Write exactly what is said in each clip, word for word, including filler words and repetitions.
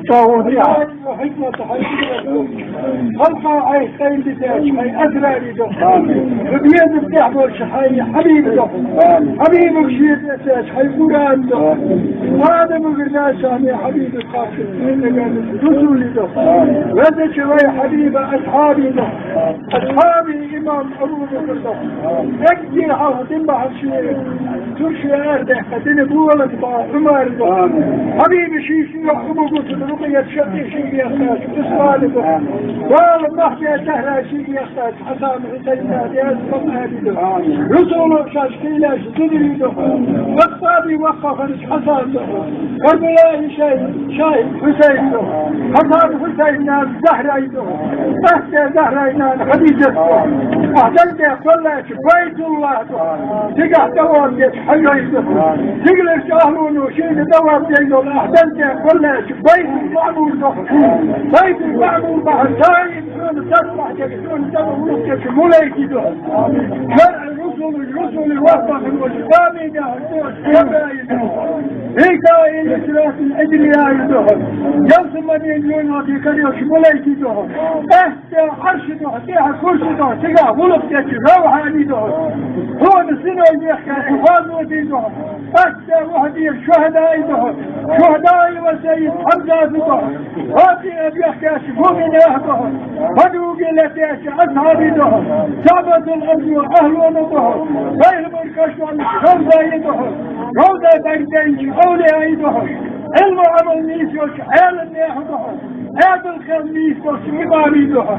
ТӀагӀут яхь. Халкъа Ӏайха къайла дитача хьай асрари духьа. Дунен тӀа тӀехь болча хьай хьабиба духьа. Хьабибага шийца эцача хьай Къуръан духьа. Адамагара нахагара хьабиба кхаччалца Расули духьа. Везача вай хьабиба асхьаби духьа. Асхьаби имам Абу Бакр духьа. Эггара хьалха дин бахьан ший турше арадаьккха дина болаш ба Ӏумар духьа. Хьабиба ший ший Абу Бакр Рукъият шаккхе шийга яхтача Ӏусмана духьа. Дала махьбе тахьра шийга яхтача Хьасан Хьусайна духьа. Расула шоаш кхеллача Зубайра духьа. Хаттаби воккха хиннача Хьасан духьа. Карбалаи шахӀид, шахӀид Хьусайн духьа. Хьасан Хьусайна нана Захьрай духьа. Ахьа Захьрай нана Хадижат духьа. Ахьа Далла кхеллача Байтуллахь духьа. Цигахь тӀаваф деча Хьажай духьа. Цигалерча ахӀлуно шийна тӀаваф деш дола ахьа Далла кхеллача Байтул-МаӀмур духьа. Байтул-МаӀмур бахьан даим шоана сатохь деш, шоана тӀаваф деча малайкий духьа. ШарӀа, русулаш, русулий вахтахана волча Аминай духьа, Жабраила духьа. Микаил, Исрафил, Ижрайил духьа. Ялсаманен лоьна карайолча малайкий духьа. Ахьа Ӏарший духьа, тӀехьа курсий духьа, цигахь гӀулакх деча Равхьани духьа. Хьона синой бехкача Хазути духьа. Ахьа Ухьудера шухӀадаи духьа. ШухӀадаи ва саййид Хьамзати духьа. Фатима бехкача муъминех духьа. Бадруге летача асхьаби духьа. КаӀбатул-Арза ахӀлуна духьа. Пайхамара каш долча Равзаи духьа. Равза бӀаргадайнача овлияи духьа. Ӏилма-Ӏамал нийсъеча Ӏеламнех духьа. Ӏаьдал хила нийсдолча имамий духьа.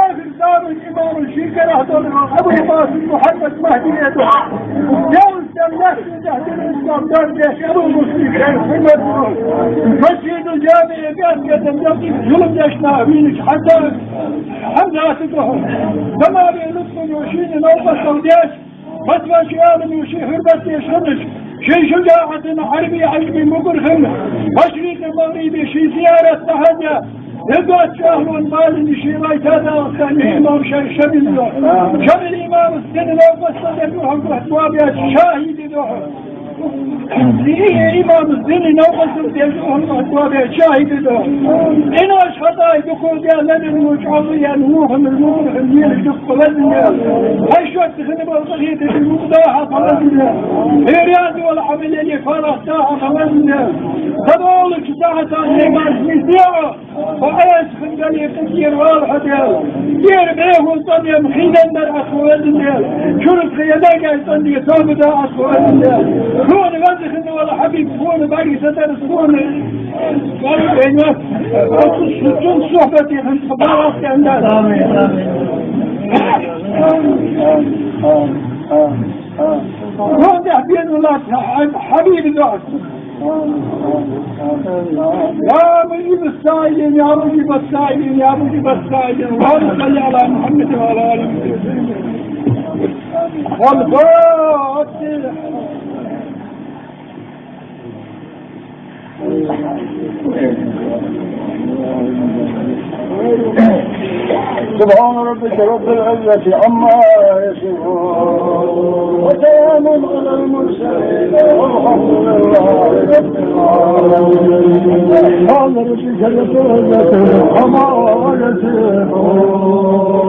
Ахир заман имамий ший карахь дола Абу Къасим Мухьаммад-Махьдий духьа. Даьла лаьттан тӀа дина ислам даржадеш Абу Муслим шоай хӀурмат духьа. Масжидул-ЖамиӀа бехкетам дакъий зулам деш нах вийнача Хьасан Хьамзата духьа. Тамаре лутфано шийна новкъостал деш, Масса ший Ӏаламо ший хӀурмат деш хиннача, ший шужаӀатана Ӏарбий, Ӏажамий мукӀар хинна, машрикъи, магӀрибий ший зиярат дӀахьежа, эггара чӀоагӀа лоӀам балийна ший вай Дагестана имам шоай Шамил духьа. Шамил имамас дина новкъостал деш духьал духьа тоабаьча шахӀиди духьа. Имамас дина новкъостал деш духьал духьа тоабаьча шахӀиди духьа. Къинош, хатӀаш дукха даь, лазар луча Ӏовла яьнна, вохамара мукӀар хинна, лелаш дукха лазар яьнна. Хьай шоашта хинна бола къахетам мукъадахьа хьалазар яьнна. Хье раьза вола Ӏамал е фарах дахьа хьалазар яьнна. Ца долча сахьата лемаш мисеа, хьо Ӏеса хинна дале, къинтӀера вала хьо, Даьла. ТӀера бӀехал цӀенъяь хинна дар Ӏа хьо, веза Даьла. Чура тха е дагай цӀенъе тоба да Ӏа хьо, веза Даьла. Хьона веза хинна вола хьабиб, хьона бӀаргса дар, хьона Цун сухьбате хинна тха балас кенда. Амин, амин. Амин, амин, амин, амин. Вон тӀехь бен валлахӀи хьабиб духьа. يا مجيب السائلين، يا مجيب السائلين، يا مجيب السائلين. اللهم صل على محمد وعلى آل محمد. والفاتحة. سبحان ربك رب العزة عما يصفون، وسلام على المرسلين، والحمد لله رب العالمين. سبحان ربك رب العزة عما يصفون،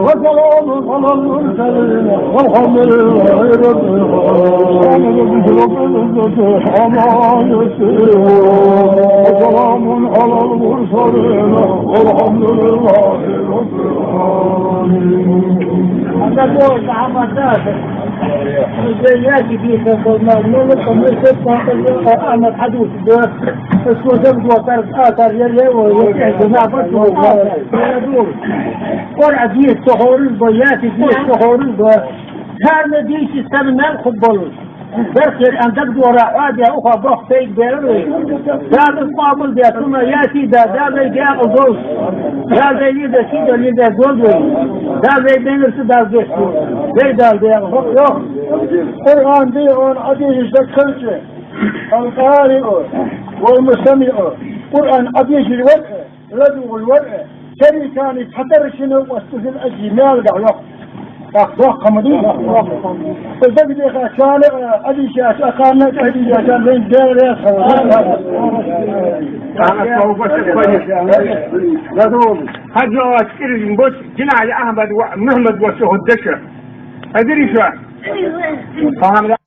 وسلام على المرسلين، والحمد لله رب العالمين. سبحان ربك رب العزة عما يصفون، وسلام على المرسلين، والحمد لله رب العالمين. Къуръан дийца ца ховраш ба, ясин дийца ца ховраш ба. Царна дийца санна мел хургболаш. Беркхе кӀан дагадора, хьоаде уха боху тайга бер вай. Дала къоабал де, цунна ясин да, Дала вай декъал долда. Дала вай лида, шида лида долда вай. Дала вай бенарса Дала деш ду. Вай Дала декъал долда. Къуръан дийца Ӏа дийшача дагахь хилча, القارئ والمستمع. Къуръан Ӏа дийшар вар а, ладувгӀар вар а, шериканий цхьатарра шина васт хила аьлча, мел гахь йоккху. Ах, доккха ма дий? Из дагадеха шоана, а, Ӏадийша, а, кхарна, а, Ӏадийша, шоана вайна Даьла раьза хилва. Хьажа, оаш кӀиржин боч, Джинаи Ахьмада воӀ Мухьмад воша хӀу деша. Хьадийшар шо?